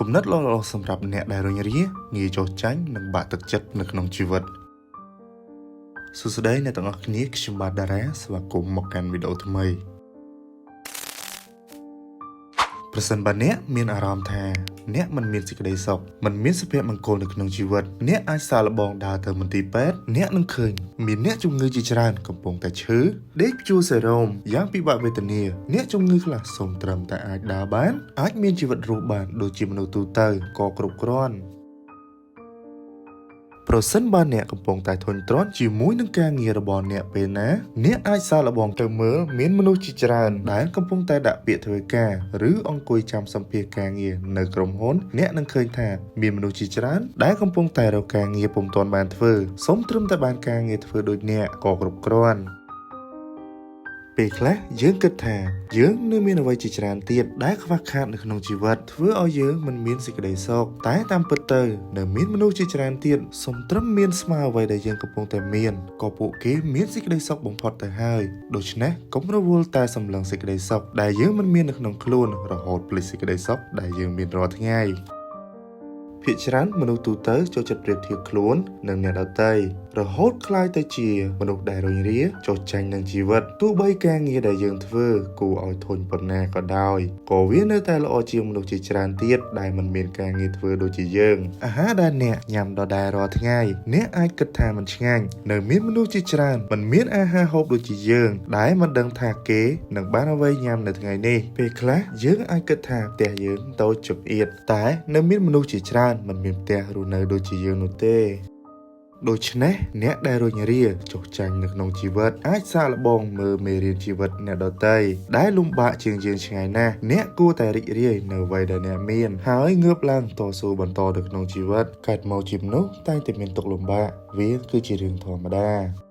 គំនិតល្អៗសម្រាប់អ្នកដែលរុញរាងាយចុះចាញ់និងបាក់ទឹកចិត្តនៅក្នុងជីវិតសួស្តីអ្នកទាំងអស់គ្នាខ្ញុំបាទតារាស្វាគមន៍មកកាន់វីដេអូថ្មីប្រសិនបើអ្នកមានអារម្មណ៍ថាអ្នកមិនមានសេចក្តីសុខមិនមានសុភមង្គលនៅក្នុងជីវិតអ្នកអាចសាកល្បងដើរទៅមន្ទីរពេទ្យអ្នកនឹងឃើញមានអ្នកជំងឺជាច្រើនកំពុងតែឈឺដេកព្យួរសេរ៉ូមយ៉ាងពិបាកវេទនាអ្នកជំងឺខ្លះសូមត្រឹមតែអាចដើរបានអាចមានជីវិតរស់បានដូចជាមនុស្សទូទៅក៏គ្រប់គ្រាន់ប្រសិនបើអ្នកកំពុងតែធុញទ្រាន់ជាមួយនឹងការងាររបស់អ្នកពេលណាអ្នកអាចសាកល្បងទៅមើលមានមនុស្សជាច្រើនដែលកំពុងតែដាក់ពាក្យធ្វើការឬអង្គុយចាំសម្ភាសការងារនៅក្រុមហ៊ុនអ្នកនឹងឃើញថាមានមនុស្សជាច្រើនដែលកំពុងតែរកការងារពុំទាន់បានធ្វើសូមត្រឹមតែបានការងារធ្វើដូចអ្នកក៏គ្រប់គ្រាន់ពេលខ្លះយើងគិតថាយើងនៅមានអ្វីជាច្រើនទៀតដែលខ្វះខាតនៅក្នុងជីវិតធ្វើឲ្យយើងមិនមានសេចក្តីសុខតែតាមពិតទៅនៅមានមនុស្សជាច្រើនទៀតសូមត្រឹមមានស្មើអ្វីដែលយើងកំពុងតែមានក៏ពួកគេមានសេចក្តីសុខបំផុតទៅហើយដូច្នេះកុំរវល់តែសម្លឹងសេចក្តីសុខដែលយើងមិនមាននៅក្នុងខ្លួនរហូតភ្លេចសេចក្តីសុខដែលយើងមានរាល់ថ្ងៃភាគច្រើនមនុស្សទូទៅចូលចិត្តប្រៀបធៀបខ្លួននិងអ្នកដទៃរហូតក្លាយទៅជាមនុស្សដែលរុញរាចុះចាញ់នឹងជីវិតទោះបីការងារដែលយើងធ្វើគួរឲ្យធុញប៉ុណ្ណាក៏ដោយក៏វានៅតែល្អជាងមនុស្សជាច្រើនទៀតដែលមិនមានការងារធ្វើដូចជាយើងអាហារដែលអ្នកញ៉ាំដដែលរាល់ថ្ងៃអ្នកអាចគិតថាមិនឆ្ងាញ់នៅមានមនុស្សជាច្រើនមិនមានអាហារហូបដូចជាយើងដែលមិនដឹងថាគេនឹងបានអ្វីញ៉ាំនៅថ្ងៃនេះពេលខ្លះយើងអាចគិតថាផ្ទះយើងតូចចង្អៀតតែនៅមានមនុស្សជាច្រើនមិនមានផ្ទះរស់នៅដូចជាយើងនោះទេដូច្នេះអ្នកដែលរុញរាចុះចាញ់នៅក្នុងជីវិតអាចសាកល្បងមើលមេរៀនជីវិតអ្នកដទៃដែលលំបាកជាងយើងឆ្ងាយណាស់អ្នកគួរតែរីករាយនៅអ្វីដែលអ្នកមានហើយងើបឡើងតស៊ូបន្តនៅក្នុងជីវិតកើតមកជាមនុស្សតែងតែមានទុក្ខលំបាកវាគឺជារឿងធម្មតា